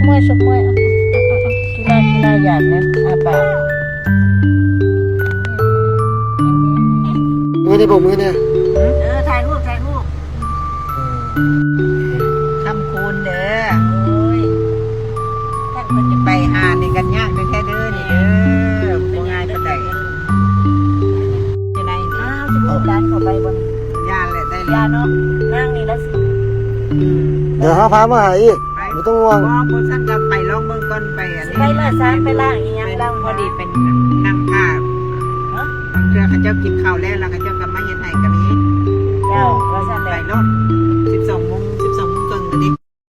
ມວຍ ຊົກມວຍ ເອົາ ເອົາ ເອົາ ກິນລາ ກິນລາ ຢາກນະ ອາປາກ ມືແດ່ ໂບກມືແດ່ ເອີ ຖ່າຍຮູບ ຖ່າຍຮູບ ອືມ ຄຳຄູນເດີ ໂອ້ຍ ຈັກເພິ່ນຈະໄປຫານີ້ກັນຍາກແທ້ໆເດີ ນີ້ເດີ ບໍ່ງ່າຍປານໃດ ຈັ່ງໃດ ອ້າວ ຊິບໍ່ ອອກ ດ້ານເຂົ້າໄປບໍ່ນີ້ ຢ້ານແຫຼະ ໄດ້ ຢ້ານເນາະ ນາງນີ້ລະ ອືມ ດຽວເຮົາພາມາຫາອີກ ໄປ ບໍ່ຕ້ອງຫ່ວງ ບໍ່ ບໍ່ຊັ້ນກໍໄປລອງເບິ່ງກ່ອນ ໄປອັນນີ້ ໄປລາຊານ ໄປລ້າງອີ່ຫຍັງ ໄປ ລ້າງ ພໍດີໄປນັ່ງຖ້າ ຮະ ບາງເທື່ອເຂົາເຈົ້າກິນເຂົ້າແລ້ວ ແລ້ວເຂົາເຈົ້າກໍມາເຮັດໃຫ້ກໍມີ ເຈົ້າ ວ່າຊັ້ນແຫຼະ ໄປໂລດ ສິບສອງໂມງ